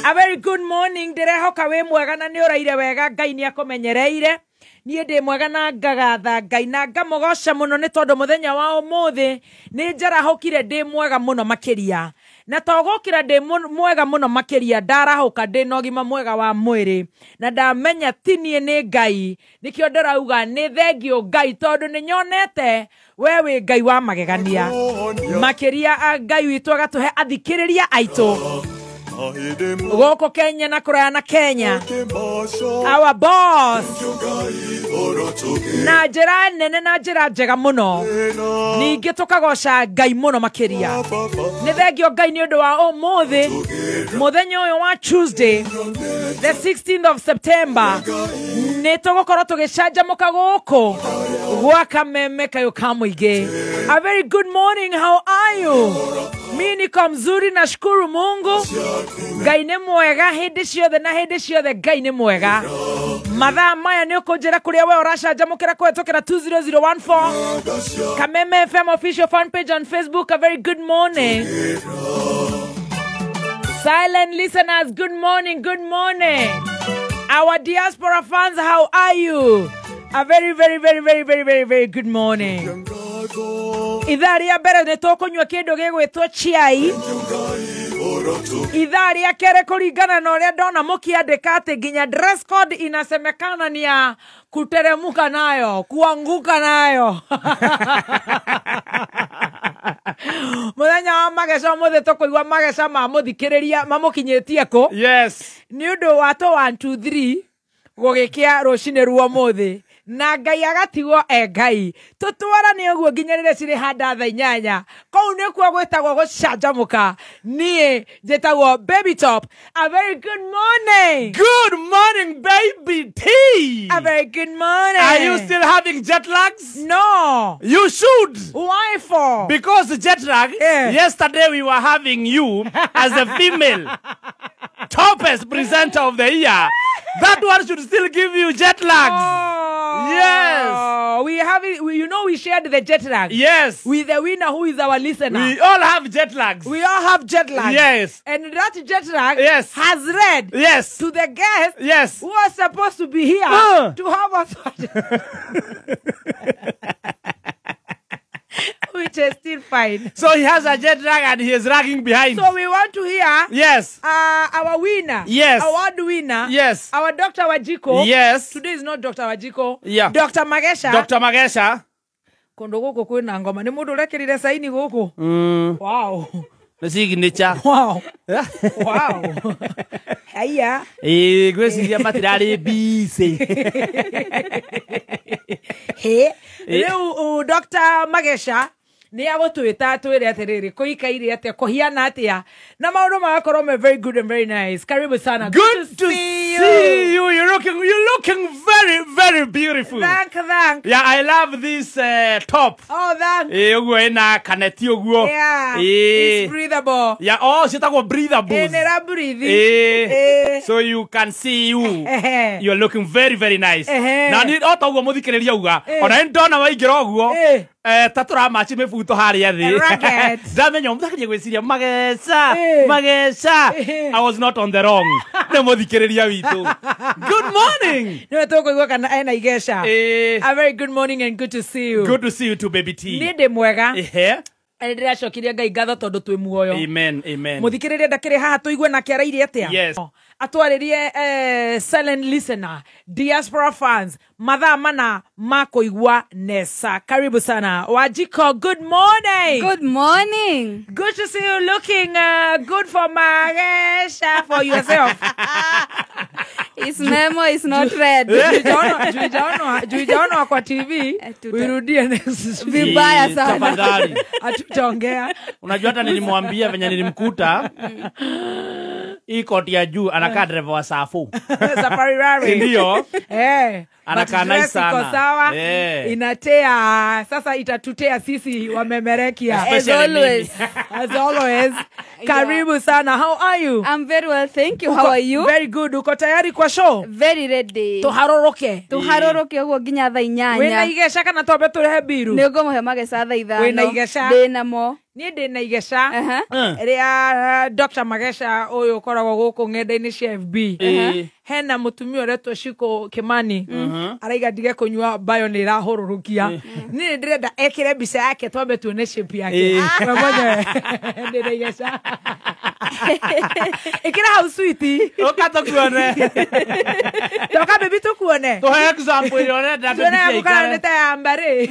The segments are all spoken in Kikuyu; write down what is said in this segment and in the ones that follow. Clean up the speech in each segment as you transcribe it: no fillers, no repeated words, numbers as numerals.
A very good morning, ndirehoka wi mwega na ni uraire wega, Ngai ni akumenyereire. Niĩ ndĩ mwega na ngagatha Ngai na ngamũgoca mũno nĩ tondũ mũthenya wa ũmũthĩ nĩ njarahũkire ndĩ mwega mũno makĩria. Na to gũkĩra ndĩ mwega mũno makĩria, ndarahũka ndĩ na ũgima mwega wa mwĩrĩ na ndamenya ti niĩ nĩ Ngai. Nĩkĩo ndĩrauga nĩ thengio Ngai tondũ nĩ nyonete we wĩ Ngai wa magegania makĩria. Ngai witũ agatũhe athikĩrĩria aitũ gũkũ Kenya na kũraya na Kenya, our boss, na njĩra nene na njĩra njega mũno. Ningĩ tũkagoca Ngai mũno makĩria. Nĩ thengio Ngai nĩ ũndũ wa ũmũthĩ, mũthenya ũyũ wa Tuesday the 16th of September. Nĩ tũgũkorwo tũgĩcanjamũka gũkũ gwa Kameme Kayũ ka Mũingĩ. A very good morning, how are you? Mi niko mzuri, nashukuru Mungu. Ngai nĩ mwega hĩndĩ ciothe na hĩndĩ ciothe Ngai nĩ mwega. Mathaa maya nĩ ũkũnjĩra kũrĩa we ũracanjamũkĩra kũhetũkĩra 20014 Kameme FM official fan page on Facebook. A very good morning. Silent listeners, good morning, good morning. Our diaspora fans, how are you? A very, very, very, very, very, very, very good morning. Ithaa rĩa mbere nĩ tũkũnyua kĩndũ gĩgwĩtwo chai. Ithaa rĩa kerĩ kũringana na ũrĩa ndona mũkĩandĩka atĩ nginya dress code inasemekana ni ya kuteremuka nayo, kuanguka nayo. Mũthenya wa mageca ũmũthĩ tũkũigua mageca ma mũthikĩrĩria mamũkinyĩtie kũ. Yes. Nĩ ũndũ wa tũ 1 2 3 gũgĩkĩa rũcinĩ rwa ũmũthĩ na Ngai agatigwo e Ngai. Tũtwarane ũguo nginya rĩrĩa cirĩ handa thaa 8. Kũu nĩkuo gwĩtagwo gũcanjamũka. Niĩ njĩtagwo Baby Top. A very good morning. Good morning, Baby T. A very good morning. Are you still having jet lags? No. You should. Why for? Because the jet lag, yesterday we were having you as a female toppest presenter of the year. That one should still give you jet lags. Oh. Yes. We have it, you know, we shared the jet lag. Yes. With the winner who is our listener. We all have jet lags. We all have jet lag. Yes. And that jet lag, yes, has led, yes, to the guest, yes, who was supposed to be here to have us. Which is still fine. So he has a jet lag and he is lagging behind. So we want to hear, yes, our winner, yes, award winner, yes, our Dr. Wajiko. Yes. Today is not Dr. Wajiko. Yeah. Dr. Magesha. Dr. Magesha. Kondo goko kwina ngoma ni mundu urekirire saini goko. Wow. The signature. Wow. Wow. Haya. Gweciria matirari busy. He. Rĩu Dr. Magesha nĩ agũtwĩta atwĩre atĩrĩrĩ kũikaire atĩa kũhiana atĩa na maũndũ magakorwo me very good and very nice. Karibu sana. Good to see you. You're looking very, very beautiful. Thank. Yeah, I love this top. Oh, thank. Ũguo ĩna kaneti ũguo. Yeah. It's breathable. Yeah, oh, ciĩtagwo breathables. Nĩ breathe. So you can see you. You're looking very, very nice. Na nĩ o ta ũguo mũthikĩrĩria uga ona nĩ ndona waingĩra ũguo ta tũramachi mĩbuto harĩa thĩ. Ndamenya mũthakĩria gwĩciria Mageca, Mageca. I was not on the wrong. Nĩ mũthikĩrĩria witũ. Good morning. Nĩwe tũkũigua kana ena igeca. A very good morning and good to see you. Good to see you too, Baby T. Nĩ ndĩ mwega. Ndĩracokirie Ngai ngatho tondũ twĩ muoyo. Amen, amen. Mũthikĩrĩria ndakĩrĩ haha tũigue nake araire atĩa. Yes. Atwarĩrie silent listener, diaspora fans, mathaa mana ma kũigua Nesa. Karibu sana. Wajiko, good morning. Good morning. Good to see you looking good for Magesha, for yourself. His memo is not read. Juijaonwa kwa TV. Uirudie next. Vibaya sana. Tafadhali. Hatutaongea. Unajua hata nilimwambia venye nilimkuta hii koti ya juu anakaa driver wa Safu. Safari Rally. Ndio. Anakaa nice sana. Sawa. Inatea sasa itatutea sisi wamemerekia. As always. As always. Karibu sana. How are you? I'm very well, thank you. How are you? Very good. Uko tayari kwa show? Very ready. Tuharoroke. Tuharoroke uguo nginya thaa 8. Wina igeca kana twambe turehe biru? Nĩ ngũmũhe mageca thaa 5. Wina igeca? Ndĩnamo. Niĩ ndĩna igeca rĩa Dr. Mageca ũyũ ũkoragwo gũkũ ng'enda-inĩ cia FB. Hena mũtumia ũretwo Shiko Kimani araiga ndige kũnyua bayo nĩ ĩrahũrũrũkia. Niĩ ndĩrenda ekĩre mbica yake twambe tuone shape yake. We mwenyewe ndĩna igeca. Ĩkĩra hau sweetie. Ũka tũkuone. Toka baby tũkuone. Tũhe example ĩrĩa ũrenda. Tuone yaku kana nĩ ta ya mbarĩ.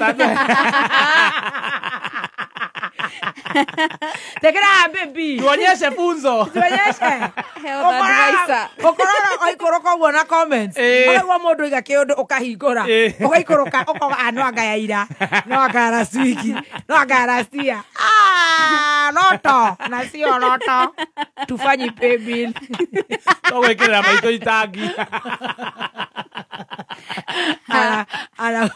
Tekera baby. Tuonyeshe funzo. Tuonyeshe. Health advisor. Okorora oikoroka uguo na comments. Ũkaigua mũndũ oiga kĩũndũ ũkahingũra. Ũgaikũrũka ũkoga no anga ya ira. No anga last week. No anga last year. Ah, loto. Na sio loto. Tufanye pay bill. Tũgwĩkĩrĩra maitũ itangi. Ala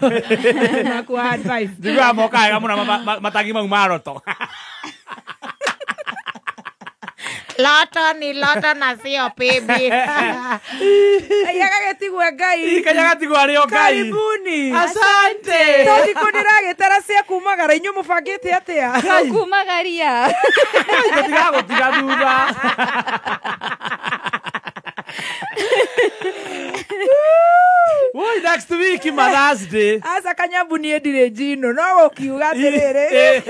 na kwa advice. Njiguaga moka wega mũno matangi mau ma roto. Loto ni loto na sio baby. Kanyaga gĩtigwe Ngai. Kanyaga tigwo arĩ o Ngai. Karibuni. Asante. Tondũ ndĩragĩtara cia kumagara inyuĩ mũbangĩte atĩa? Kumagaria. Tũtigagũtiga thutha. Woi, next week Mother's Day. Asa Kanyabu niĩ ndirĩ njino no gũkiuga atĩrĩrĩ.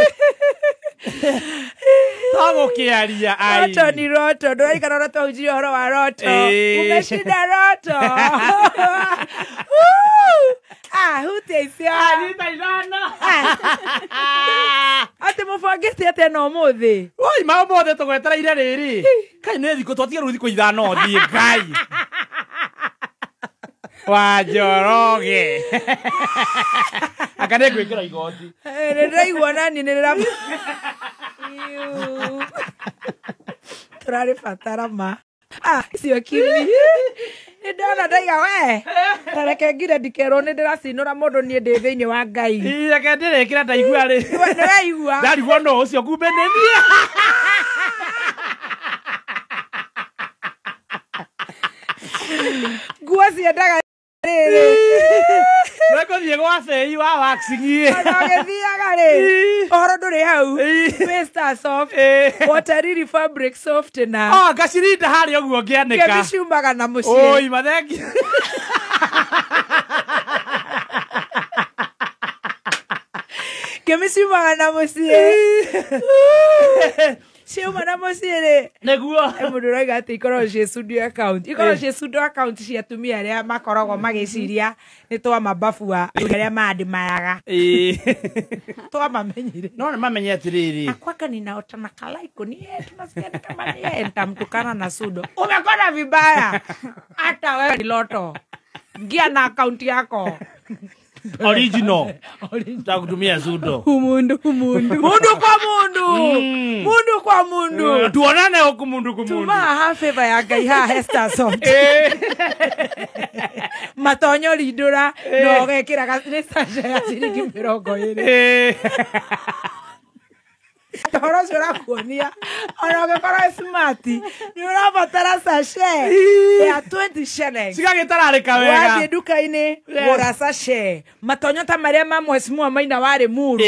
Tũgũkĩaria ai. Roto ni roto. Ndũraikara ũrĩa twahunjirie ũhoro wa roto. Umeshinda roto. Ah, hutia icio. Anita ithano. Atĩ mũbangĩte atĩa na ũmũthĩ? Woi, ma ũmũthĩ tũgwetereire rĩrĩ. Kai nĩ thikũ twatiga rĩu thikũ 5 thiĩ Ngai. Wa Njoroge. Aka nĩ ngwĩkĩra igoti. Nĩ ndĩraigua nani nĩ ndĩra tũrarĩbatara ma. Ah, icio kimi. Nĩ ndona ndaiga we. Ta reke ngire ndikerwo nĩ ndĩracinũra mũndũ niĩ ndĩ thĩinĩ wa Ngai. Reke ndĩrekĩra ndaigua rĩ. Nĩũraigua? Ndarigwo no ũcio kumbe nĩ niĩ. Nguo ciendaga rĩrĩ. Nĩngũthiĩ gwa bei wa waxing. Ona ũgĩthiaga rĩ, ũhoro ndũrĩ hau. Mr. Soft, Waterlily fabric softener. Oh, ngacirinda harĩa ũguo ngĩanĩka. Kĩmbi ciumaga na mũciĩ. Oi, mathengi. Kĩmbi ciumaga na mũciĩ. Ciuma na mũciĩ rĩ. Nĩguo. Mũndũ ũrauga atĩ ikoragwo ciĩ studio account. Ikoragwo ciĩ studio account cia atumia arĩa makoragwo magĩciria nĩ twamababua arĩa maandimayaga. Twamamenyire. No nĩ mamenye atĩrĩrĩ. Akwaka ninaota na kalaiko ni yeye tunasikia ni kama ni yeye nitamtukana na sudo. Umekona vibaya. Hata wewe ni loto. Ingia na account yako. Original. Takutumia sudo. Mundu mundu. Mundu kwa mundu. Mundu kwa mundu. Tuonane huku mundu kwa mundu. Tuma ha favor ya Ngai ha Esther Soft. Matonyo rindũra no ũgekĩra nĩ sachet ya ciringi 20. Ũhoro ũcio ũrakuonia ona ũngĩkorwo smart nĩ ũrabatara sachet ya 20 shillings. Cigagĩtararĩka wega. Wathiĩ nduka-inĩ gũra sachet. Matonyo ta marĩa ma Mheshimiwa Maina warĩ Muru.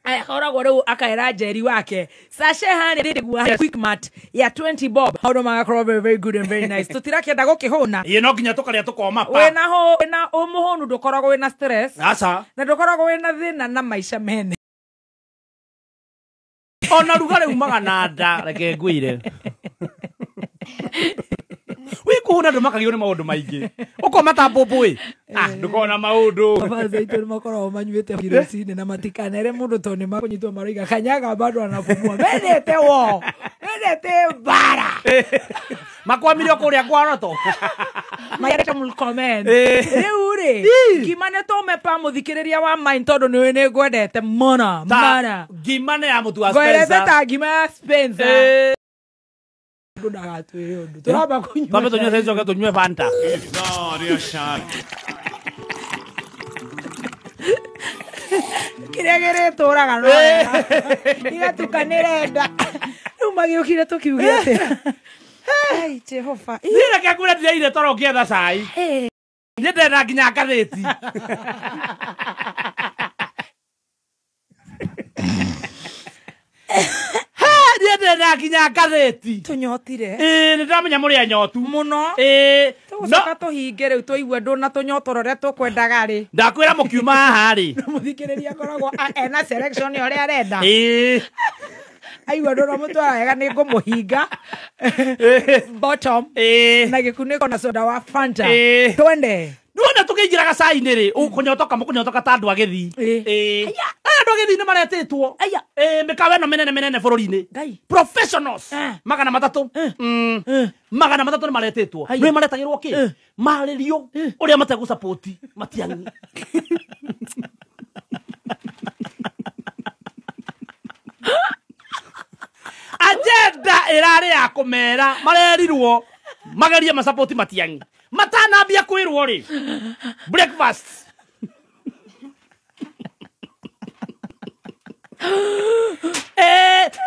Akoragwo rĩu akaĩra Njeri wake sachet harĩa ndĩgua Quickmart ya 20 bob. Maũndũ magakorwo very very good and very nice. Tũtirakĩenda gũkĩhũna. Ĩĩ no nginya tũkarĩa tũkoma pa. Wĩna wĩna ũmũhũnu ndũkoragwo wĩna stress. Aca. Na ndũkoragwo wĩna thĩna na maica mene. Ona rugarĩ umaga na nda reke ngwĩre. Wĩ kũhũna ndũmakagio nĩ maũndũ maingĩ. Ũkoma ta mbũmbũĩ. Ah, ndũkona maũndũ. Baba zaitũ nĩ makoragwo manyuĩte rũcinĩ na matikanere mũndũ tondũ nĩ makũnyitwo maroiga kanyaga bado anapumua. Mendete wo. Mendete bara. Makwamire o kũrĩa kwa roto. Mayarete Murkomen. Rĩu rĩ, ngima nĩ tũmepa mũthikĩrĩria wa mine tondũ nĩ nĩ ngwendete mũno. Mana. Ngima nĩ ya mũtu wa Ngwendete Spencer. ta ngima ya Spencer. Ndũgatwĩre ũndũ. Tũramba kũnyua. Twambe tũnyue coke tũnyue Fanta. Kĩrĩa gĩrĩtũraga no igatukanĩre nda. Rĩu magĩũkire tũkiuge atĩa? Ai Jehova. Niĩ reke ngwĩre ndĩraire toro ngĩetha cai. Niĩ ndĩrenda nginya ngathĩti. Niĩ ndĩrenda nginya ngathĩti. Tũnyotire. Ĩĩ nĩ ndĩramenya mũrĩ anyotu. Mũno. Ĩĩ. Tũgũcoka tũhinge rĩu tũigue ndũna tũnyotoro ũrĩa tũkwendaga rĩ. Ndakwĩra mũkiuma haha rĩ. Mũthikĩrĩria akoragwo ena selection ũrĩa arenda. Ĩĩ. Aigua ndũna mũtwara wega nĩ ngũmũhinga. Bottom. Ĩĩ. Na gĩkunĩko na soda wa Fanta. Ĩĩ. Twende. Nĩwona tũkĩingĩra gacai-inĩ rĩ, ũkũnyotoka mũkũnyotoka ta andũ a Gĩthii. Ĩĩ. Ĩĩ. Aya andũ a Gĩthii nĩ maretĩtwo. Aya. Ĩĩ mĩkawa ĩno mĩnene mĩnene bũrũri-inĩ. Ngai. Professionals. 300. 300 nĩ maretĩtwo. Aya. Nĩ maretagĩrwo kĩ? Marĩrio ũrĩa mategũsupport Matiang'i. Agenda ĩrarĩ ya kũmera marerirwo magerie masupport Matiang'i. Matanambia kwĩrwo rĩ. Breakfast.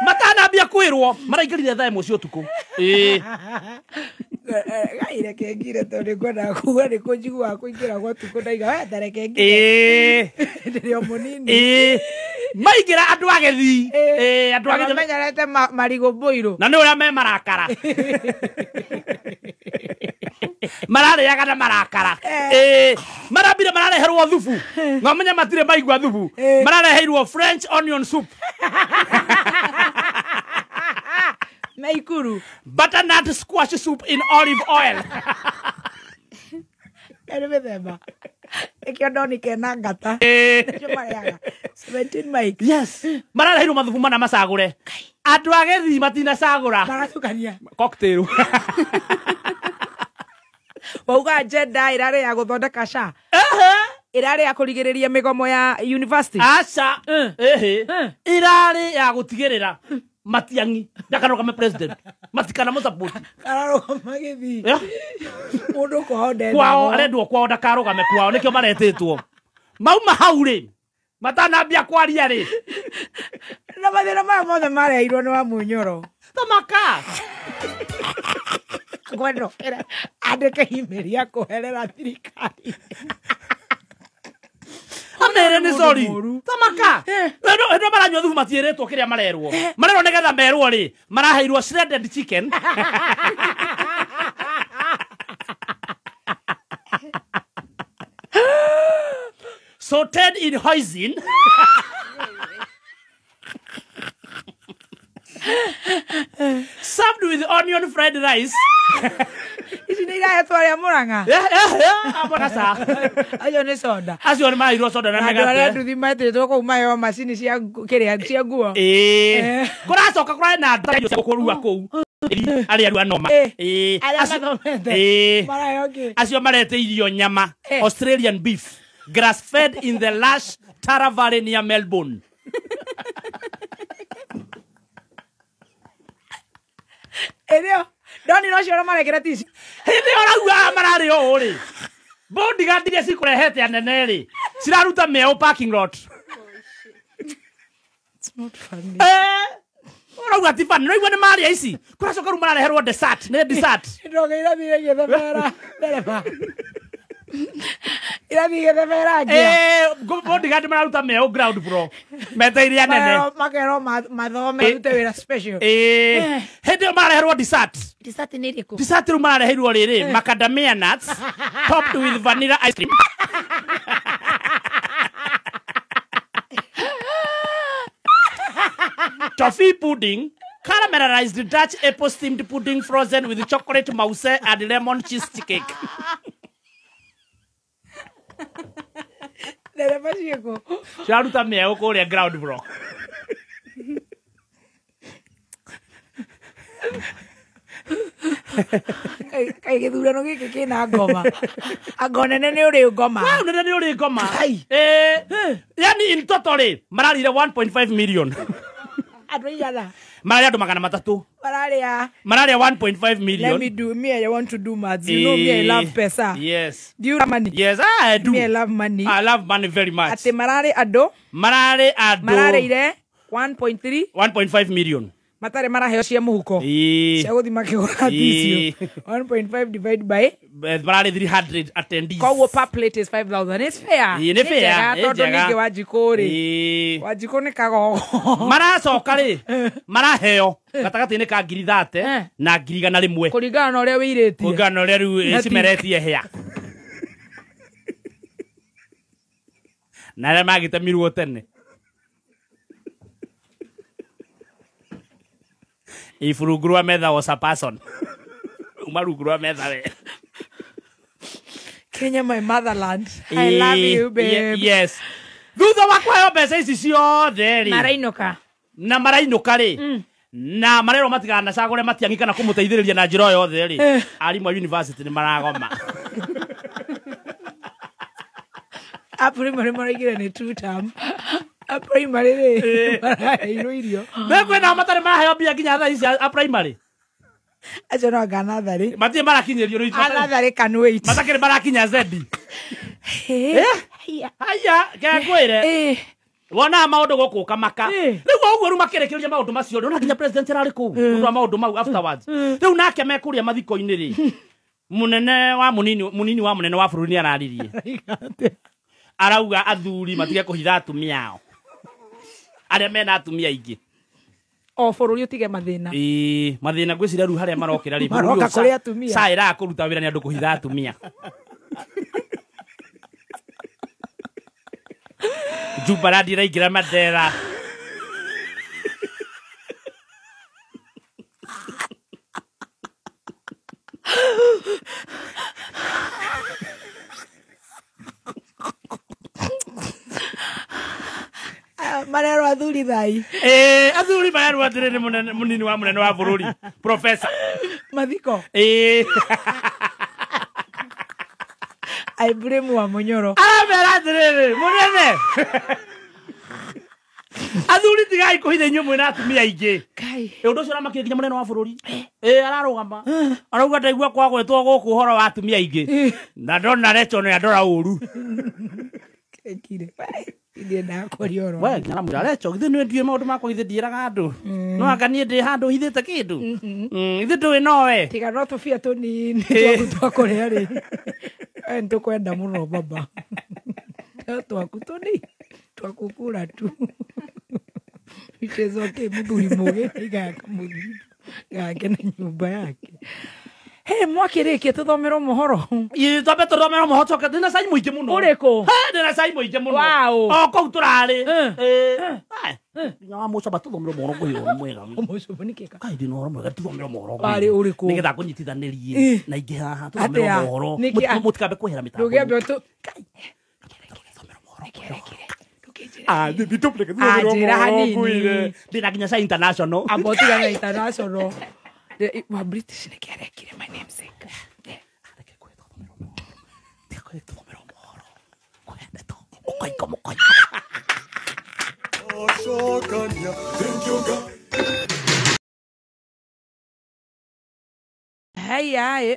Matanambia kwĩrwo maraingĩrire thaa 1 cia ũtukũ. Ĩĩ. Ngai reke ngire tondũ ngwendaga kuga nĩ kũnjiguaga kũingĩra gwa ũtukũ ndaiga we ta reke ngire. Ĩĩ. Ndĩrĩ o mũnini. Ĩĩ. Maingĩra andũ a Gĩthii. Ĩĩ andũ a Gĩthii. Mamenyerete marigũ mbũirũ. Na nĩ ũrĩa me marakara. Mararĩaga na marakara. Ĩĩ. Marambire marareherwo thubu. Ngamenya matirĩ maigua thubu. Marareheirwo French onion soup. Meikuru. Butternut squash soup in olive oil. Nĩ mĩthemba. Ĩkĩo ndoni kena ngata. Nĩkĩo marĩaga. 17 mic. Yes. Marareheirwo mathubu mana macagũre. Andũ a Gĩthii matinacagũra. Maratukania. Cocktail. Wauga agenda ĩrarĩ ya gũthondeka SHA. Ĩrarĩ ya kũrigĩrĩria mĩgomo ya university. Aca. Ĩhĩ. Ĩrarĩ ya gũtigĩrĩra Matiang'i ndakarũgame president. Matikana mũsupport. Kararũgama Gĩthii. Mũndũ kwao ndendagwo. Kwao arendwo kwao ndakarũgame kwao nĩkĩo maretĩtwo. Mauma hau rĩ. Matanambia kwaria rĩ. Na mathĩna maya mothe mareheirwo nĩ wa Munyoro. Tamaka. Ngwenda ũkĩre andĩke email ya kũherera thirikari. Amere nĩ sorry. Tamaka. Ĩno maranyua thubu matiĩrĩtwo kĩrĩa marerwo. Marerwo nĩgetha merwo rĩ, maraheirwo shredded chicken. Sauteed in hoisin. Served with onion fried rice. Ici nĩ irahetwo arĩa Mũrang'a. Amona. Acio nĩ soda. Acio nĩ maraheirwo soda na Andũ arĩa mĩgate. nduthi metĩtwo kũu maheo macini cia kĩrĩa cia nguo. Ĩĩ. Kũracoka kũrarĩ na andũ cia kũrua kũu. Arĩa arua noma. Ĩĩ. Arĩa mathomete. Ĩĩ. Maraheo kĩ? Acio marete irio nyama. Australian beef. Grass fed in the lush Tara Valley near Melbourne. Ĩrĩo. Ndoni no cio marekĩra tici. Hĩndĩ ĩyo ũrauga mararĩ ũũ rĩ. Bodyguard iria cikũrehete anene rĩ, ciraruta mĩeũ parking lot. It's not funny. Ũrauga ti funny. Ũraigua nĩ marĩa ici. Kũracoka rĩu marareherwo dessert. Nĩ dessert. Ndoga irathiĩ igĩthebera ndereba. Irathiĩ igĩthebera ngia. Bodyguard mararuta mĩeũ ground floor. Meteire anene. Makerwo mathome marute wĩra special. Hĩndĩ ĩyo marareherwo dessert. Dessert nĩ ĩrĩkũ? Dessert rĩu marareheirwo rĩrĩ macadamia nuts topped with vanilla ice cream. Toffee pudding, caramelized Dutch apple steamed pudding frozen with chocolate mousse and lemon cheesecake. Ndereba ciĩkũ? Ciraruta mĩeũ kũrĩa ground floor. Kaĩ gĩthurano gĩkĩ kĩna ngoma. Ango nene nĩ ũrĩ ngoma. Wow, nene nĩ ũrĩ ngoma. Yani in total rĩ, mararire 1.5 million. Andũ aigana? Mararĩ andũ 300. Mararĩa Mararĩa 1.5 million. Let me do me, I want to do maths. You know me, I love pesa. Yes. Do you love money? Yes, I do. Me, I love money. I love money very much. Atĩ mararĩ andũ? Mararĩ andũ. Mararĩire 1.3 1.5 million. Matarĩ maraheo cia mũhuko. Cia gũthiĩ makĩgũra icio. 1.5 divide by mararĩ 300 attendees. Koguo per plate is 5,000. It's fair. Nĩ fair. Tondũ ningĩ Wanjikũ rĩ. Wanjikũ nĩ kagogo. Maracoka rĩ, maraheo gatagatĩ-inĩ ka 30,000 na 100,000. Kũringana na ũrĩa wĩirĩtie. Kũringana na ũrĩa rĩu cimeretie hĩa. Na arĩa magĩtemirwo tene. If rungu rwa metha was a person. Uma rungu rwa metha we. Kenya, my motherland. I love you, babe. Yes. Thutha wa kũheo mbeca ici ciothe rĩ. Marainũka. Na marainũka rĩ. Na marerwo matiganacagũre Matiang'i kana kũmũteithĩrĩria na njĩra o yothe rĩ. Arimũ a university nĩ maragoma. A primary maraigire nĩ two term. A primary rĩ maraheirwo irio. Mekwĩna matarĩ maraheo mbia nginya thaa ici a primary. Acio no anga natharĩ. Matirĩ marakinyĩrio rĩu. Natharĩ can wait. Matakĩrĩ marakinya zendi. Haya, ngwĩre. Wonaga maũndũ gũkũ ũkamaka. Rĩu ũguo rĩu makĩrĩkĩrĩria maũndũ macio rĩ, ona nginya president ararĩ kũu ũndũ wa maũndũ mau afterwards. Rĩu nake mekũrĩa mathiko-inĩ rĩ, mũnene wa mũnini wa mũnene wa bũrũri nĩ araririe. Arauga athuri matige kũhitha atumia ao. Arĩa mena atumia aingĩ. O bũrũri ũtige mathĩna. Ĩĩ, mathĩna ngwĩciria rĩu harĩa marokĩra rĩ, maroka kũrĩ atumia. Saa ĩraga kũruta wĩra nĩ andũ kũhitha atumia. Jubalandi ĩraingĩra Mandera. Marerwo athuri thai. Athuri marerwo atĩrĩrĩ mũnini wa mũnene wa bũrũri. Professor. Mathiko. I blame wa Munyoro. Aramera atĩrĩrĩ, mũnene. Athuri tigai kũhitha inyuĩ mwĩna atumia aingĩ. Ũndũ ũcio ũramakire nginya mũnene wa bũrũri. Ararũgama. Arauga ndaigua kwagwetwo gũkũ ũhoro wa atumia aingĩ. Na ndona Rachel nĩ andora ũru. Kekire. Ithiĩ ndakũria ũro. We nyaramwĩra Rachel, githĩ nĩ ndiũĩ maũndũ makwa githĩ ndiĩraga andũ. No anga niĩ ndĩ handũ hithĩte kĩndũ. Githĩ ndũĩ nowe. Tiga no tũbia tũnini twaku twa kũrĩa rĩ. We nĩtũkwenda mũno baba. No twaku tũnini twakũkũra tu. Which is okay, mũthuri mũgĩ igaka mũthuri gake na nyũmba yake. Hey, mwakĩrĩkia tũthomerwo mohoro. Twambe tũthomerwo mohoro tũcoke ndĩna cai mũingĩ mũno. Ũrĩkũ? Ndĩna cai mũingĩ mũno. Wow. O kũu tũrarĩ. Nginya wa mũcoba tũthomerwo mohoro ngũhe ũhoro mwega. Mũcoba nĩkĩ ka? Kai ndĩna ũhoro mwega tũthomerwo mohoro. Warĩ ũrĩkũ? Nĩgetha ngũnyitithanĩrie na ingĩ haha tũthomerwo mohoro. Mũtikambe kwehera mĩtambo. Ndũngĩambe tũ Njĩra hanini. Ndĩna nginya cai international. Amba ũtigane international. Wa British nĩkĩ arekire my namesake. Haya.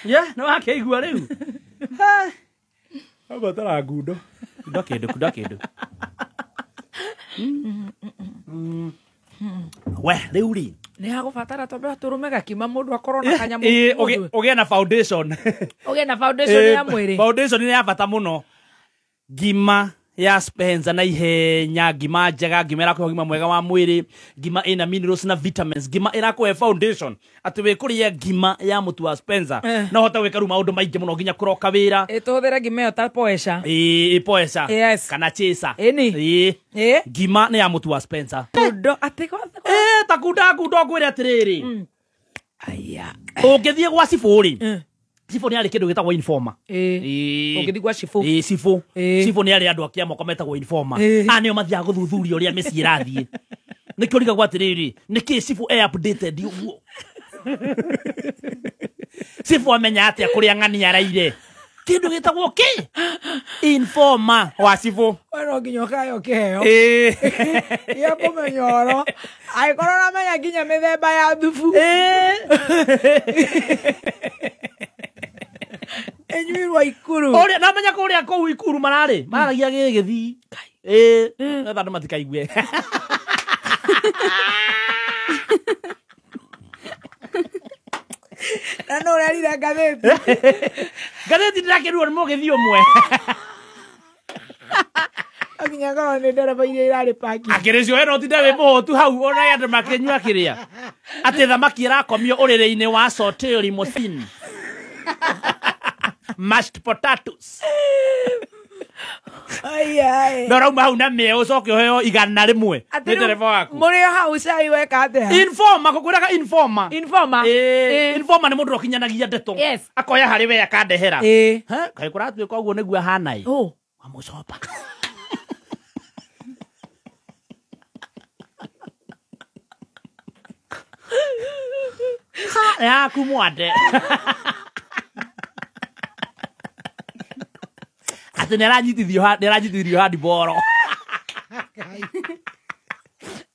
Yeah, no akĩigua rĩu. Abatara ngundo. Kunda kĩndũ, kunda kĩndũ. We, rĩu rĩ. Nĩ hagũbatara twambe tũrũme gakima mũndũ akorwo na kanyamũ. Ũgĩe na foundation. Ũgĩe na foundation ya mwĩrĩ. Foundation nĩ ya bata mũno. Ngima ya Spencer na ihenya, ngima njega, ngima ĩrakũhe ũgima mwega wa mwĩrĩ, ngima ĩna minerals na vitamins, ngima ĩrakũhe foundation. Atĩ wĩkũrĩa ngima ya mũtu wa Spencer no hote gwĩka rĩu maũndũ maingĩ mũno nginya kũroka wĩra. Tũhũthĩre ngima ĩyo ta poesha. Poesha. Yes. Kana chaser. Ĩni. Ngima nĩ ya mũtu wa Spencer. Kundo atĩ ta kunda ngundo ngwĩre atĩrĩrĩ. Aya. Ũngĩthiĩ gwa cibũ rĩ. Cibũ nĩ arĩ kĩndũ gĩtagwo informer. Ũngĩthiĩ gwa cibũ. Cibũ. Cibũ nĩ arĩ andũ a kĩama metagwo informer. Aya nĩo mathiaga gũthuthuria ũrĩa mĩciĩ ĩrathiĩ. Nĩkĩo ũrigagwo atĩrĩrĩ, nĩkĩĩ cibũ e updated ũguo? Cibũ amenya atĩa kũrĩa ng'ania araire? Kindu gitagwo ki? Informer wa civil. We no nginya ũkayo kĩheo. Ya kũmenya ũhoro. Angĩkorwo ũramenya nginya mĩthemba ya thubu. Enyuirwo Ikuru. Ũrĩa namenya kũrĩa kũu Ikuru mararĩ maragia gĩgĩthii. Nĩgetha andũ matikaigue. Na no ũrerire ngathĩti. Ngathĩti ndĩrakĩrwo nĩ mũgĩthii ũmwe. Nginya ngorwo nĩ ndereba iria irarĩ parking. Akĩrĩ cio no ũtinde wĩ mũhũtu hau ona andũ makĩnyua kĩrĩa. Atĩ thamaki ĩrakomio ũrĩrĩ-inĩ wa sauté limousine. Mashed potatoes. Ai ai. No rauma hau na mĩeo ũcoke ũheo 100 nĩ ndereba waku. Mũrĩ hau cai weka atĩa? Informer ngũkwĩraga informer. Informer. Informer nĩ mũndũ ũkinyanagia ndeto. Yes. Akoya harĩ we akandehera. Kaĩ kũratuĩka ũguo nĩguo ahana ĩ. Wamũcopa. Ha yaku mwande. Atĩ nĩaranyitithio handiboro.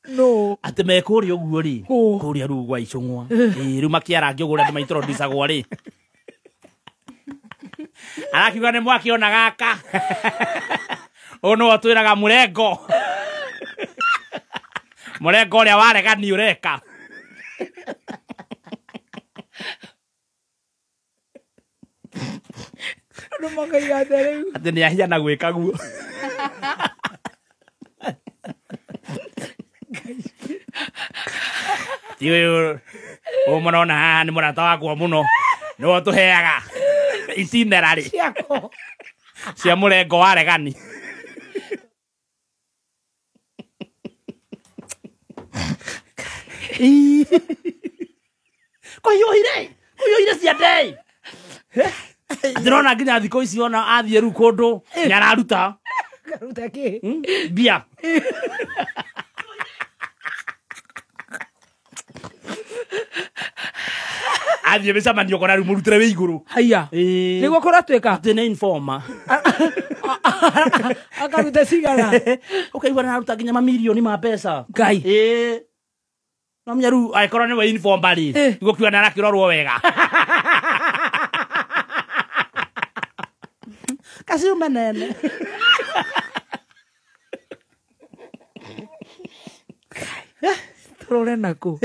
No. Atĩ me kũrĩa ũguo rĩ. Kũrĩa rĩu gwa Icũng'wa. Rĩu makĩarangia ũguo ũrĩa andũ maitrodicagwo rĩ. Arakiuga nĩ mwakĩona gaka. Ũyũ nĩwe ũtwĩraga mũrengo. Mũrengo ũrĩa waregani ũreka. Andũ makaiga atĩa rĩu? Atĩ nĩ ahiana gwĩka guo. Ti ũyũ ũyũ mũrona haha nĩ mũrata wakwa mũno. Nĩwe ũtũheaga itinerary cia mũrengo wa regani. Kũhiũhire ciande. Ndĩrona nginya thikũ ici ona athiĩ rĩu kũndũ nĩ araruta. Akaruta kĩ? Mbia. Athiĩ mĩcemanio ũkona rĩu mũrutĩre wĩ igũrũ. Haiya. Nĩguo kũratuĩka? Atĩ nĩ informer. Akaruta cigana? Ũkaigua nĩ araruta nginya mamirioni ma mbeca. Ngai. No menya rĩu angĩkorwo nĩwe informer rĩ, nĩguo kiuga nĩ arakĩrorwo wega. Kaciume nene. Tũrore nakũ?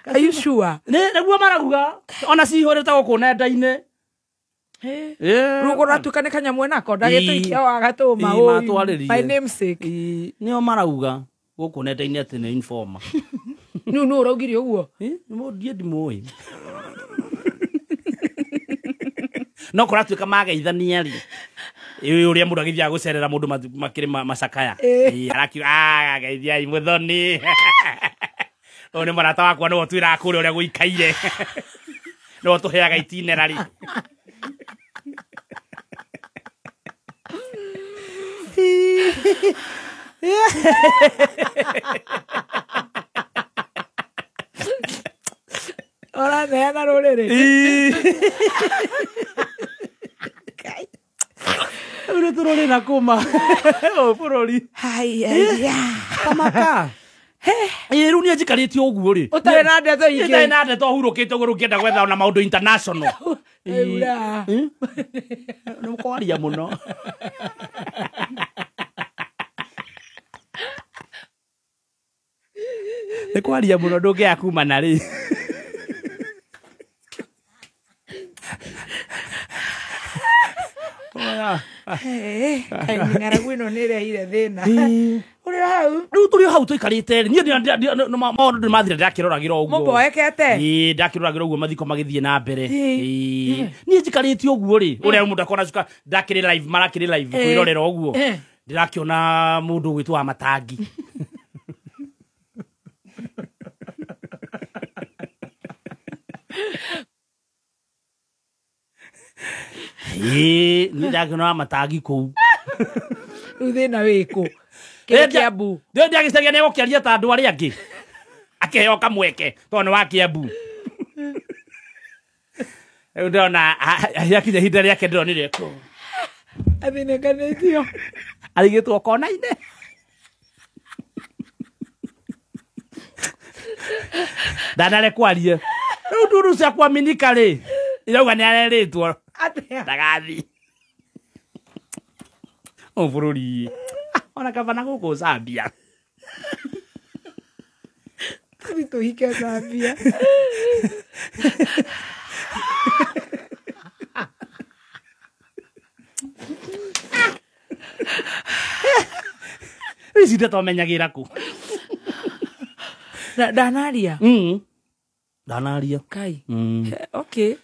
Are you sure? Nĩguo marauga ona cihũrĩte gũkũ nenda-inĩ. Rĩu kũratuĩka nĩ kanyamũ nako ndagĩtũikia wa gatũma matwarĩrie. My namesake. Nĩo marauga gũkũ nenda-inĩ atĩ nĩ informer. Nũ nũ ũraugire ũguo? Ndiĩ ndimũĩ. No kũratuĩka mageithania rĩ. Ũrĩa mũndũ agĩthiaga gũcerera mũndũ makĩrĩ macakaya. Arakiuga geithiai mũthoni. Ũyũ nĩ mũrata wakwa nĩwe ũtwĩraga kũrĩa ũrĩa gũikaire. Nĩwe ũtũheaga itinerary. Ũraneana rũrĩrĩ. Rĩu nĩ tũrũrĩ na kũma ũyũ bũrũri. Haiya. Tamaka. Rĩu niĩ njikarĩte ũguo rĩ. Ũtarĩ na ndeto ingĩ. Itarĩ na ndeto hurũkĩte ũguo rĩu ngĩenda gwetha ona maũndũ international. Nĩ mũkwaria mũno. Nĩ kwaria mũno ndũngĩaga kuma na rĩ. Ng'aragu ĩno nĩ ĩrehire thĩna. Ũrĩ hau? Rĩu tũrĩ hau tũikarĩte rĩ. Niĩ maũndũ nĩ mathire ndakĩroragĩra ũguo. Mũmboekete? Ndakĩroragĩra ũguo mathiko magĩthiĩ na mbere. Niĩ njikarĩte ũguo rĩ. Ũrĩa mũndũ akona cuka ndakĩrĩ live marakĩrĩ live kwĩrorera ũguo. Ndĩrakĩona mũndũ ũgwĩtwo wa Matangi. Niĩ ndakĩona wa Matangi kũu. Rĩu thĩna wĩkũ? Kĩrĩ Kĩambu. Ndĩ ndagĩcaria nĩ egũkĩaria ta andũ arĩa angĩ. Akĩheo kamweke tondũ nĩ wa Kĩambu. Rĩu ndĩrona yakinya ihinda rĩake ndĩronire kũ. Athinĩkanĩtio. Arigĩtwo kona-inĩ. Ndanare kwarie. Rĩu nduru cia kuaminika rĩ irauga nĩ arerĩtwo Atĩa? ndagathi. O bũrũri. Ona kaba na gũkũ Zambia. Tũthiĩ tũhike Zambia. Ici ndeto menyagĩra kũ? Ndanaria? Ndanaria. Kai. Okay.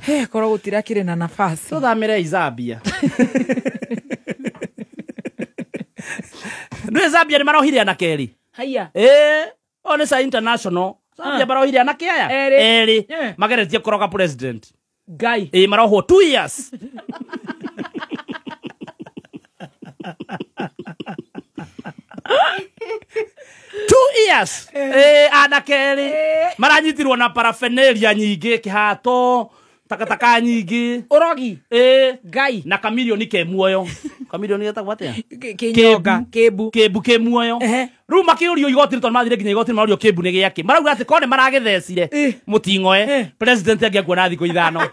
He, korwo gũtirakĩrĩ na nafasi. Tũthamĩre Zambia. Nĩ Zambia nĩ marohire anake erĩ. Haiya. O nĩ sa international. Zambia marohire anake aya erĩ. Mageretie kũroga president. Ngai. Marohwo 2 years. Years. Anake erĩ maranyitirwo na paraphernalia nyingĩ, kĩhato, takataka nyingĩ. Ũrogi. Ngai. Na kamirioni ke muoyo. Kamirioni getagwo atĩa? Kĩnyonga, kĩmbu. Kĩmbu kĩ muoyo. Rĩu makĩũrio igoti-inĩ tondũ mathire nginya igoti-inĩ marorio kĩmbu nĩ gĩakĩ. Marauga atĩ korwo nĩ maragĩthecire mũting'oe, president angĩakua na thikũ 5.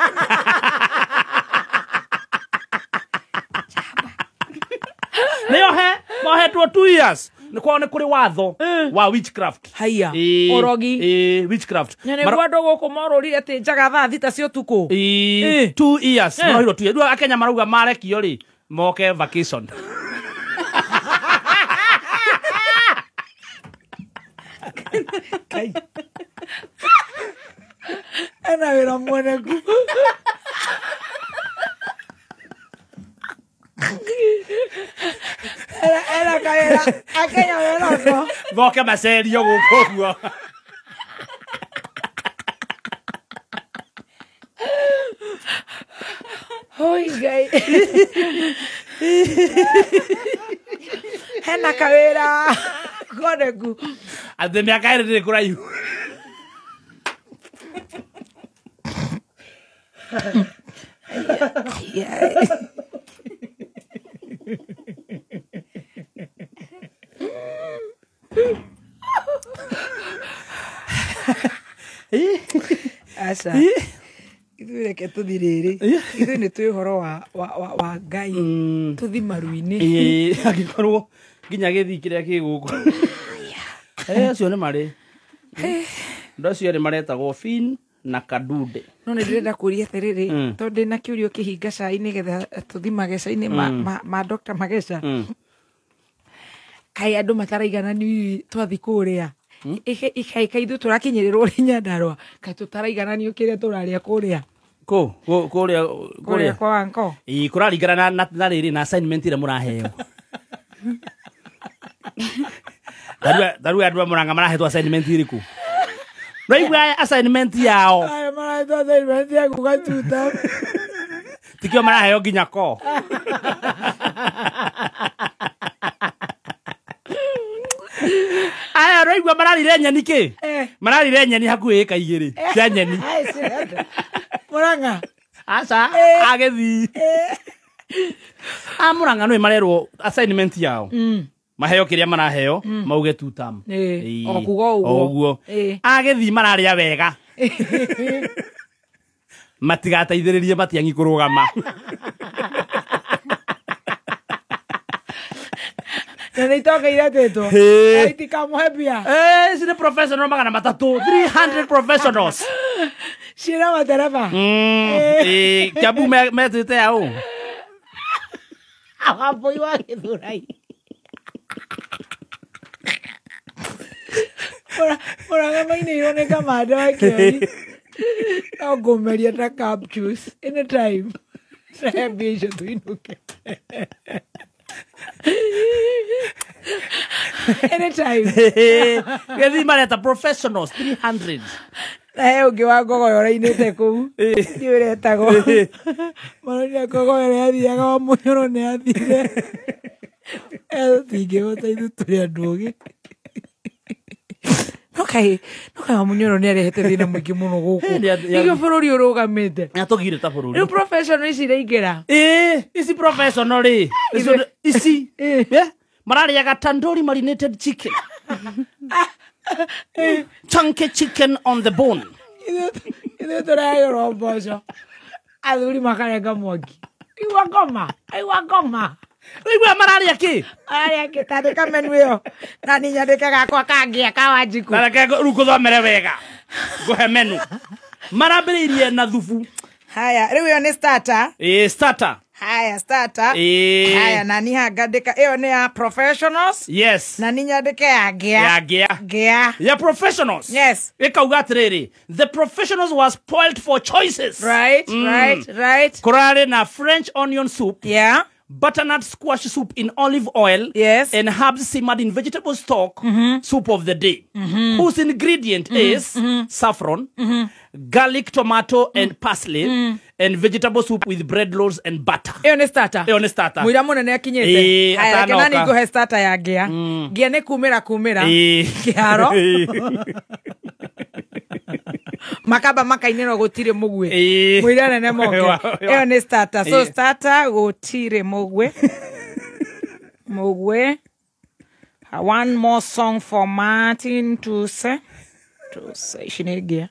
Nĩohe, mohetwo 2 years. Nĩ kwao nĩ kũrĩ watho wa witchcraft. Haiya. Ũrogi. Witchcraft. Na nĩguo andũ gũkũ morũrire atĩ njaga thaa 6 cia ũtukũ. 2 years. Marohirwo 2 years. Rĩu Akenya marauga marekio rĩ moke vacation. Kai. Ena wĩra mwoneku. Era kawĩra Akenya weroko. Moke macerio gũkũ ũguo. Hoi Ngai. Hena kawĩra koneku. Atĩ mĩaka ĩrĩ ndĩrĩ kũraihu. Aca. Ithuĩ reke tũthi rĩrĩ. Ithuĩ nĩ twĩ ũhoro wa Ngai. Tũthi maru-inĩ. Angĩkorwo nginya gĩthii kĩrĩa kĩ gũkũ. Acio nĩ marĩ. Andũ acio erĩ maretagwo Finn na Kadude. No nĩ ndĩrenda kũria atĩrĩrĩ, tondũ ndĩna kĩũria kĩhinga cai nĩgetha tũthi mageca-inĩ ma Dr. Mageca. Kaĩ andũ mataraigananio twathi kũrĩa. Ikaĩ ithuĩ tũrakinyĩrĩrwo nĩ Nyandarũa. Kaĩ tũtaraigananio kĩrĩa tũrarĩa kũrĩa. Kũ? Kũrĩa kũrĩa kwa Wanko. Kũraringana na rĩrĩ na assignment ĩrĩa mũraheo. Tarĩu andũ a Mũrang'a marahetwo assignment ĩrĩkũ? Raigua assignment yao. Aya marahetwo assignment ya kuga tuta. Tikio maraheo nginya ko. Aya raigua mararire nyeni kĩ? Mararire nyeni hakuhĩ ĩka 2 cia nyeni. Mũrang'a. Aca, agĩthii. A Mũrang'a nĩ marerwo assignment yao. Maheo kĩrĩa maraheo mauge two term. O kuga ũguo. Agĩthii mararĩa wega. Matigateithĩrĩrie Matiang'i kũrũgama. Na nĩ itonga iretĩtwo. Itikamũhe mbia. Ici nĩ professional 300. 300 professionals. Ciĩna matereba. Kiambu metĩte aũ? Wambũi wa Gĩthũrai. Mũrang'a mainĩirwo nĩ kamanda wa Kĩoi. No ngũmeria ta cup juice anytime. Rehe mbia icio tũinũke. Anytime. Gĩthii mareta professionals 300. Na he ũngĩ wa ngogoyo ũrainĩte kũu. Ndiũĩ ũrĩa etagwo. Maronire ngogoyo ĩrĩa yathiaga wa mũnyoro nĩ yathire. Tũtingĩhota ithuĩ tũrĩ andũ ogĩ. No kai Wamunyoro nĩ arehete thĩna mũingĩ mũno gũkũ. Nĩkĩo bũrũri ũrũgamĩte. Nĩatũgire ta bũrũri. Rĩu professional ici iraingĩra. Ĩĩ, ici professional rĩ. Ici. Mararĩaga tandoori marinated chicken. Chunky chicken on the bone. Ithuĩ tũragĩrwo mboco. Athuri makarenga mwaki. Igua ngoma. Igua ngoma. Igua mararĩa kĩ? Mararĩa kĩ? Tandĩka menu ĩyo. Na niĩ nyandĩke gakwa kangĩa ka Wanjikũ. Na reke rĩu ngũthomere wega. Ngũhe menu. Marambĩrĩirie na thubu. Haya, rĩu ĩyo nĩ starter. Ĩĩ, starter. Haya, starter. Haya, na niĩ haha ngandĩka ĩyo nĩ ya professionals. Yes. Na niĩ nyandĩke ya ngĩa. Ya ngĩa. Ngĩa. Ya professionals. Yes. Ĩkauga atĩrĩrĩ, the professionals were spoiled for choices. Right, right, right. Kũrarĩ na French onion soup. Yeah. Butternut squash soup in olive oil. Yes. And herbs simmered in vegetable stock. Soup of the day. Whose ingredient is saffron, garlic, tomato, and parsley, and vegetable soup with bread rolls and butter. Ĩyo nĩ starter. Ĩyo nĩ starter. Mũira mũnene akinyĩte. Haya, reke nani ngũhe starter ya ngĩa. Ngĩa nĩ kumĩra kumĩra. Kĩharo. Makaba makainĩrwo gũtirĩ mũgwe. Mũira nene moke. Ĩyo nĩ starter. So starter gũtirĩ mũgwe. Mũgwe. One more song for Martin to say. To say ici nĩ ngĩa.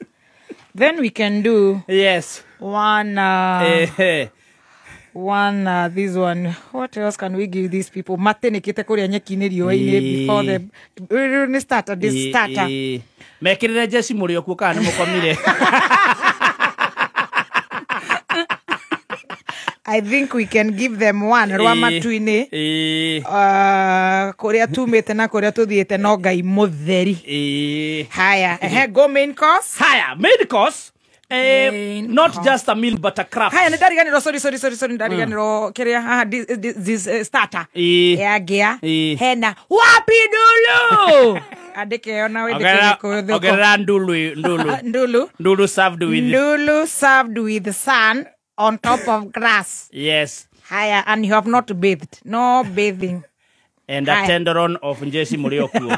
Then we can do yes one one this one. What else can we give these people? Matenekete kuria nyeki-inĩ riũa-inĩ before the nĩ starter, this starter. Mekĩrĩre jeci mũrĩ okuo kana nĩ mũkomire. I think we can give them one rwa matu-inĩ. Kũrĩa tumĩte na kũrĩa tũthiĩte no Ngai mũtheri. Haya, go main course. Haya, main course. Not just a meal but a craft. Haya, nĩndariganĩrwo, sorry, nĩndariganĩrwo kĩrĩa haha this starter. Ya ngĩa. Hena wapi ndulu. Andĩke ĩyo na wĩndĩke Gĩkũyũ. Ongerera ndulu. Ndulu. Ndulu served with. Ndulu served with sand on top of grass. Yes. Haya, and you have not bathed. No bathing. And a tenderon of Njesi Murioku.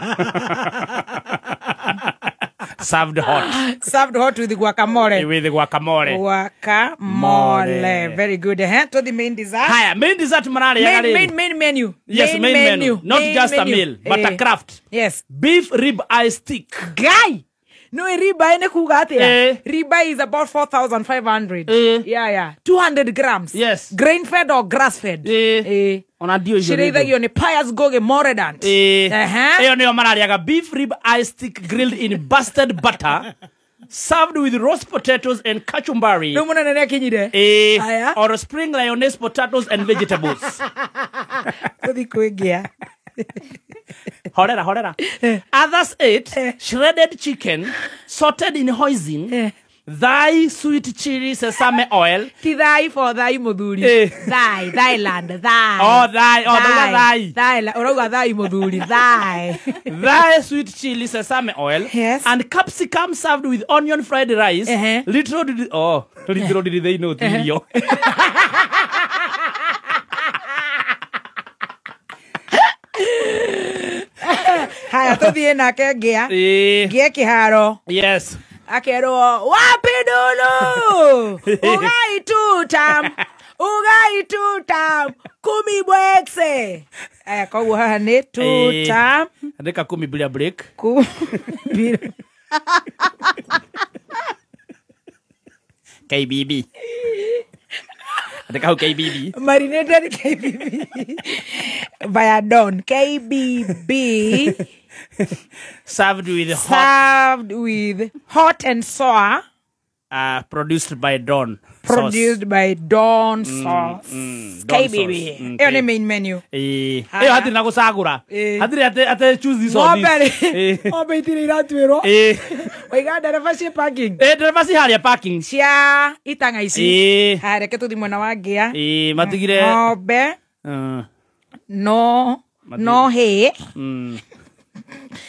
Served hot. Served hot with guacamole. With guacamole. Guacamole. Very good. To the main dessert. Haya, main dessert mararĩ. Main menu. Yes, main menu. Not main just menu. A meal, but a craft. Yes. Beef rib eye stick. Guy. No, ribeye nĩ kuga atĩa? Ribeye is about 4,500. Yeah. 200 grams. Yes. Grain fed or grass fed. Ona ndio icio. Cirĩithagio nĩ Pius Goge Moredant. Ĩyo nĩyo mararĩaga beef rib eye stick grilled in busted butter. Served with roast potatoes and kachumbari. Rĩu mũnene nĩakinyire. Or spring lioness potatoes and vegetables. Tũthiĩ kwĩngĩa. Horera. Others ate shredded chicken sorted in hoisin, thigh sweet chili sesame oil. Ti thigh for thigh muthuri. Thigh, Thailand, thigh. Oh, thigh, oh, thigh. Thigh, urauga thigh muthuri, thigh. Thigh sweet chili sesame oil. Yes. And capsicum served with onion fried rice. Little did they know the Haya, tuthiĩ nake ngĩa. Ngĩe kĩharo. Yes. Akerwo wapi ndulu. Ugai tutam. Ugai tutam. Kumi bwekse. Aya, koguo haha nĩ tutam. Andĩka kumi bila break. Kumi. KBB. Andĩka hau KBB. Marinated KBB. Via Don. KBB. Served with hot. Served with hot and sour. Produced by Don. Produced sauce. By Don Sauce. KBB. Ĩyo nĩ main menu. Ĩyo hatirĩ na gũcagũra. Hatirĩ atĩ choose this or this. Ng'ombe itirĩ iratuĩrwo. Waiga ndereba ciĩ parking. Ndereba ci harĩa parking. Cia itang'a ici. Haya, reke tũthiĩ mwena wa ngĩa. Matigire. Ng'ombe. No hay.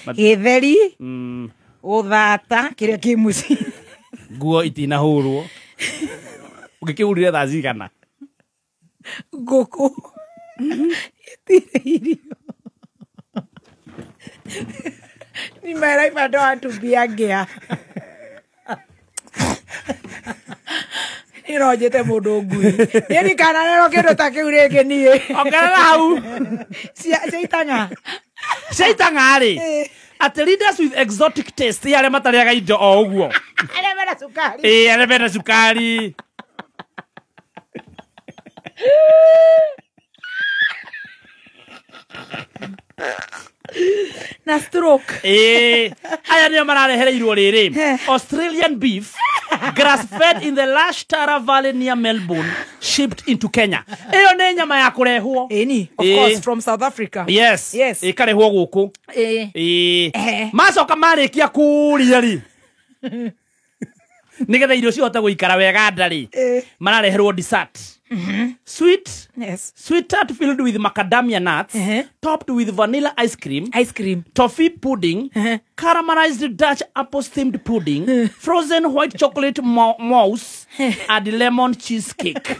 Gĩtheri. Gũthata kĩrĩa kĩ mũciĩ. Nguo itinahũrwo. Ũngĩkĩhũrire thaa cigana? Ngũkũ itirĩ irio. In my life I don't want to be a gear. Niĩ no njĩte mũndũ ngui. Niĩ ndikanarerwo kĩndũ ta kĩu rĩngĩ niĩ. Ongerera hau. Cia itang'a. Cia itang'a rĩ. At leaders with exotic taste arĩa matarĩaga indo o ũguo. Arĩa mena cukari. Ĩĩ, arĩa mena cukari. Na stroke. Ĩĩ, aya nĩo mararehereirwo rĩrĩ. Australian beef grass fed in the lush Tara Valley near Melbourne, shipped into Kenya. Ĩyo nĩ nyama ya kũrehwo. Ĩni, of course from South Africa. Yes. Yes. Ĩkarehwo gũkũ. Ĩĩ. Macoka marĩkia kũrĩa rĩ, nĩgetha irio cihote gũikara wega nda rĩ, marareherwo dessert. Sweet. Yes. Sweet tart filled with macadamia nuts, topped with vanilla ice cream, ice cream, toffee pudding, caramelized Dutch apple steamed pudding, frozen white chocolate mousse, and lemon cheesecake.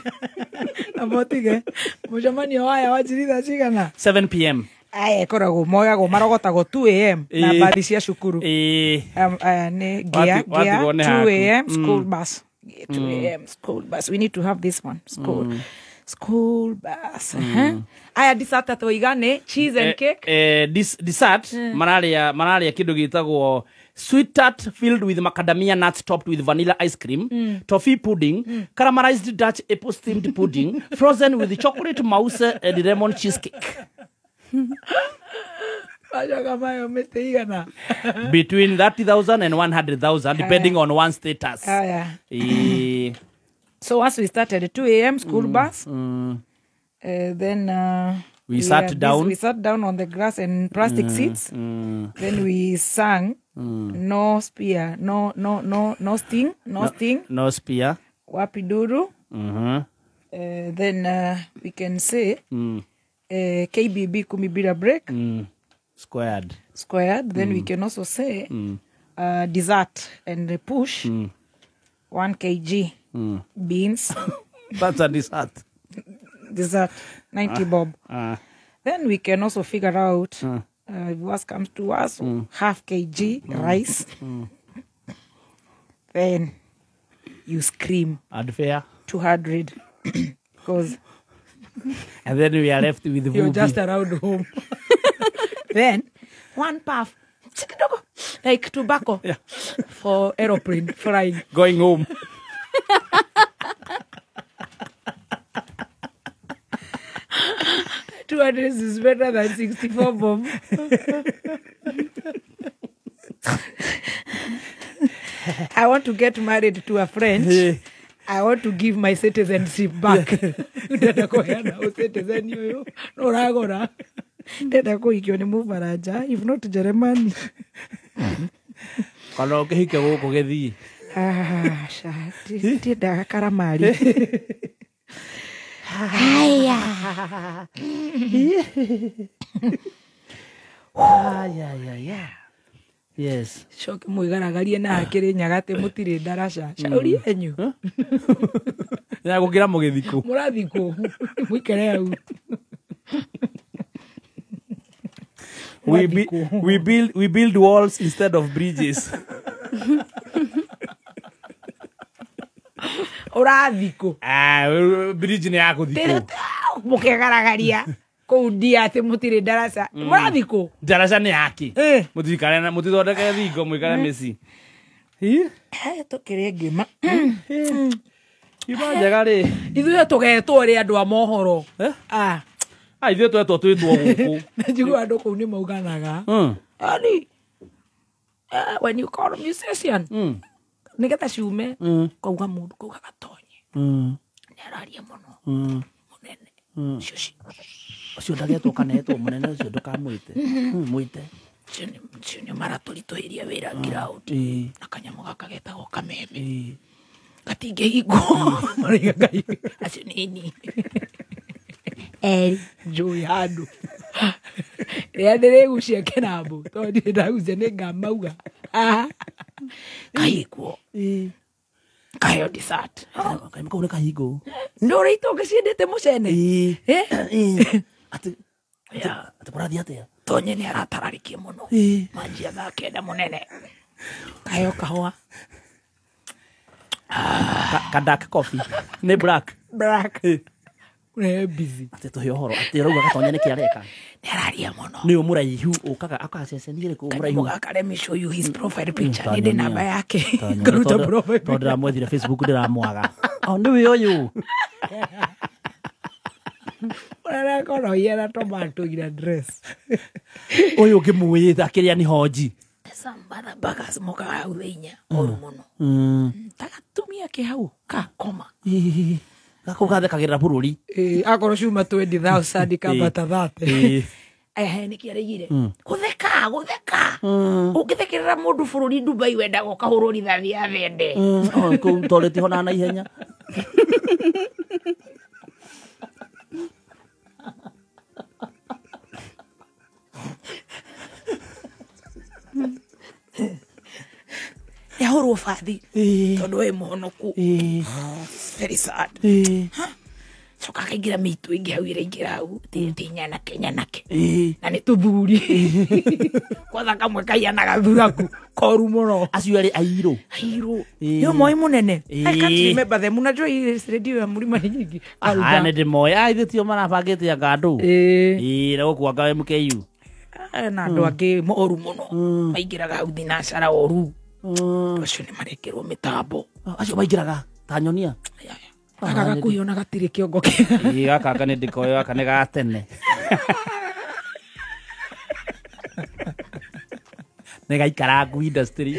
Amotige, mũcemanio waya wanjirie cigana? 7 p.m. Aya ĩkoragwo moyagwo marogotagwo 2 a.m. na mbathi cia cukuru. Aya nĩ gear 2 a.m. school bus. 2 a.m. school bus. We need to have this one. School. School bus. Aya dessert atwaiga nĩ cheese and cake. Dessert mararia kĩndũ gĩtagwo sweet tart filled with macadamia nuts topped with vanilla ice cream, toffee pudding, caramelized Dutch apple steamed pudding, frozen with chocolate mousse and lemon cheesecake. Between 30,000 and 100,000 depending on one's status. So once we started at 2 a.m. school bus, then we sat down. We sat down on the grass and plastic seats. Then we sang no spear, no sting, no sting, no spear. Wapiduru. Then we can say KBB Kumi Bila break. Squared. Then we can also say dessert and push 1 kg beans. That's a dessert. Dessert 90 bob. Then we can also figure out if worse comes to us, half kg rice. Then you scream. And fair 200 because. And then we are left with you're just around home. Then one puff, like tobacco, for aeroplane flying. Going home. $200 is better than 64 bob. I want to get married to a French. I want to give my citizenship back. Ndenda kũheana citizen ũyũ no ũragũra. Ndenda kũhikio nĩ Mũfaranja, if not Jeremani. Kana ũkĩhike gũkũ gĩthiĩ. Aca, ndiendaga karamari. Haya. Haya. Yes. Coke mwĩgaragarie na hakĩrĩ nyagatĩ mũtirĩ ndaraca. Caũri yenyu. Ya gũkĩra mũgĩthikũ. Mũrathikũ. Mũikare hau. We build walls instead of bridges. Ũrathikũ. Bridge nĩ ya gũthikũ. Mũkegaragaria. Kũu ndia atĩ mũtirĩ ndaraca. Mũrathikũ. Ndaraca nĩ yake. Mũtikare na mũtithondeke thingo mũikare mĩciĩ. Tũkĩrĩe ngima. Ngima njega rĩ. Ithuĩ tũgetwo rĩ andũ a mohoro. Ithuĩ twetwo twĩtwo gũkũ. Njiguaga andũ kũu nĩ mauganaga. Ani, when you call a musician, nĩgetha ciume, kauga mũndũ kauga gatonye. Nĩ araria mũno. Mũnene. Ũcio ndagetwo kana etwo mũnene ũcio ndũkamwĩte. Mwĩte. Ũcio nĩ maratũritũhĩria wĩra ground. Na kanyamũ gaka getagwo kameme. Gatingĩhingwo. Marauga Ngai. Acio nĩ ni. Eri njũĩ handũ. Rĩrĩa ndĩrĩgucia kĩrambu tondũ ndirĩ ndagucia nĩ ngamauga. Kahingwo. Kaheo dessert. Kau nĩ kahingwo. Nĩ ũrĩa itonga ciendete mũcene. Atĩ kũrathiĩ atĩa? Gatonye nĩ aratararikie mũno. Manjia thaa 9 mũnene. Kaheo kahũa. Ka dark coffee. Nĩ black. Black. Nĩ busy. Atĩ tũhe ũhoro atĩ ũrauga Gatonye nĩkĩ areka. Nĩ araria mũno. Nĩ ũmũraihu ũkaga akaceceni rĩkũ ũmũraihu. Gaka let me show you his profile picture. Nĩ ndĩ namba yake. Ngaruta profile. Tondũ ndĩramwethire Facebook ndĩramwaga. O nĩwe ũyũ. Ũrakorwo yera tomato ira dress. Ũyũ ngĩmũĩta kĩrĩa nĩ honji. Some other buggers mokaga hau thĩinya ũru mũno. Tagatumia ke hau ka koma. Gakũ gathekagĩrĩra bũrũri. Akorwo cuma 20,000 kambata 30. Aya nĩkĩ araigire. Gũtheka gũtheka. Ũngĩthekerera mũndũ bũrũri Dubai wendaga ũkahũrwo rithathi ya thende. Kũu tondũ tihonaga na ihenya. Yahũrwo bathi tondũ wĩ mũhonoku. Very sad. Coka akaingĩra mĩitũ ĩngĩ hau ĩraingĩra hau ti nyanake nyanake. Na nĩ tũthuri. Kwanza kamwe kahianaga thuraku koru mũno. Acio erĩ airũ. Airũ. Nĩ ũmoĩ mũnene. I can't remember them. Unajua hii radio ya Mlima ni nyingi. Aya nĩ ndĩmoĩ. Aya ithuĩ tio marabangĩte anga andũ. Ĩĩ na gũkũ anga MKU. Na andũ angĩ moru mũno. Maingĩraga hau thinacara oru. Acio nĩ marekĩrwo mĩtambo. Acio maingĩraga ta nyonia. Gaka gakuhĩ ona gatirĩ kĩongo kĩega. Ĩĩ gaka anga nĩ ndĩkoĩ gaka nĩ ga tene. Nĩ gaikara industry.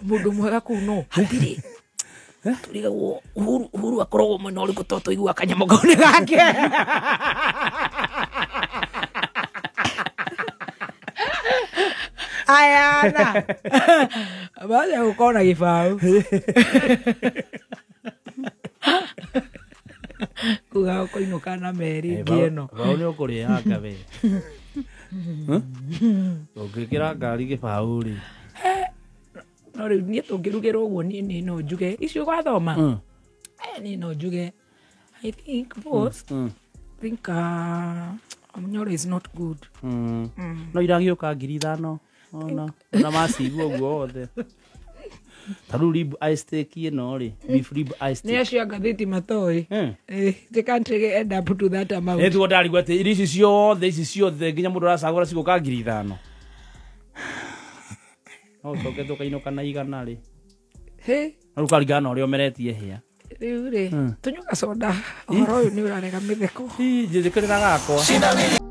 Mũndũ mwega kũu no hatirĩ. Tũrigagwo Uhuru akoragwo mwena ũrĩkũ tondũ tũiguaga kanyamũ kau nĩ gake. Ayana. Baada gũkorwo na gĩbaũ. Kuga ũkũinũka na meri ĩngĩ ĩno. Baũ nĩ ũkũrĩanga we. Ũngĩkĩra ngari gĩbaũ rĩ. No rĩu niĩ tũngĩrugĩrwo ũguo niĩ no njuge icio gwathoma. Niĩ no njuge I think boss think Munyoro is not good. No iragĩũka 5,000 ona ona macigua ũguo othe. Ta rĩu rib eye steak ĩno rĩ, beef rib eye steak. Nĩ acio a ngathĩti matoĩ. They can't end up to that amount. Nĩ tuo ndarigwo atĩ irio ici ciothe ici ciothe nginya mũndũ aracagũra cigũka 5,000. No ũcoke tũkainũka na 100 rĩ. Hĩ. Rĩu karingana na ũrĩa ũmeretie hĩa. Rĩu rĩ, tũnyuaga soda. Ũhoro ũyũ nĩ ũrarega mĩtheko. Njĩkĩrĩra gakwa.